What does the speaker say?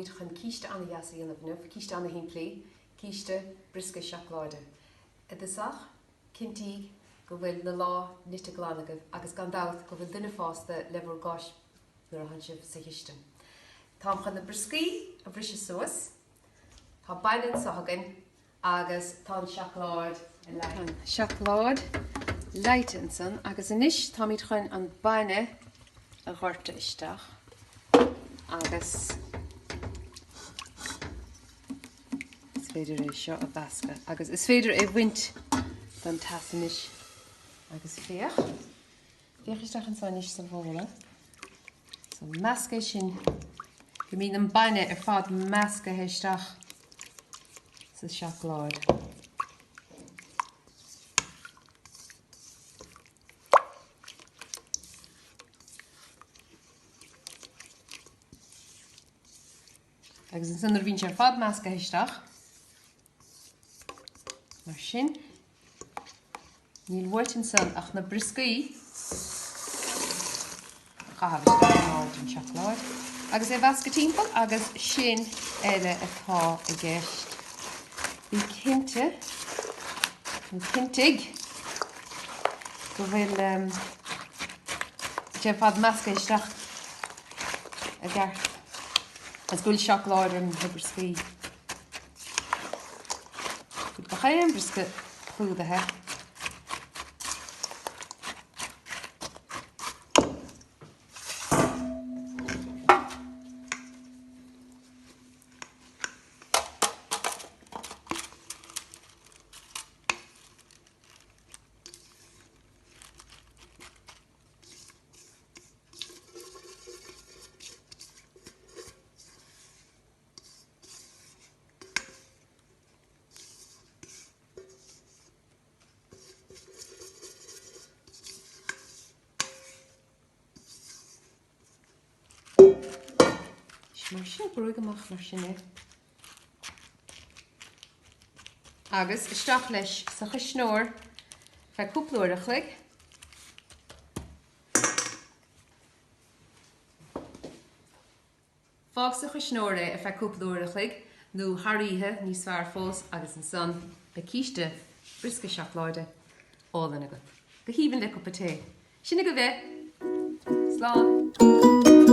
Táimid chun císte ana-dheas a dhéanamh inniu, císte ana-shimplí, císte briosca seacláide. I dtosach, cinntígh go bhfuil na lámha nite glan agaibh agus gan dabht go bhfuil duine fásta le bhur gcois nuair a thánn sibh sa chistin. Táim chun na brioscaí a bhriseadh suas. Tá bainne anseo againn Agus tá an seacláid leáite. An seacláid leáite ansan agus anois táimid chun an bainne a dhoirteadh isteach agus is féidir é seo a mheascadh agus is féidir é bhaint den teas anois agus féach, féach isteach anso anois sa bhabhla. So measc é sin go mbíonn an bainne ar fad meascaithe isteach sa seacláid. Agus ansan nuair a bhíonn sé ar fad meascaithe isteach, mar sin, Níl uait ansan ach na brioscaí a chaitheamh isteach in áit an tseacláid agus é a mheascadh timpeall agus sin uile atá i gceist. Bí cinnte, nó cinntigh, go bhfuil sé ar fad measctha isteach i gceart agus go bhfuil seacláid ar na brioscaí. Gach aon bhriosca clúdaithe. Mar sin, brúigh amach mar sin é. Agus isteach leis sa chuisneoir feadh cúpla uair a chloig. Fág sa chuisneoir é ar feadh cúpla uair a chloig, nó thar oíche níos fearr fós, agus ansan beidh císte briosca seacláide álainn agat. Go haoibhinn le cupa tae. Sin agaibh é! Slán!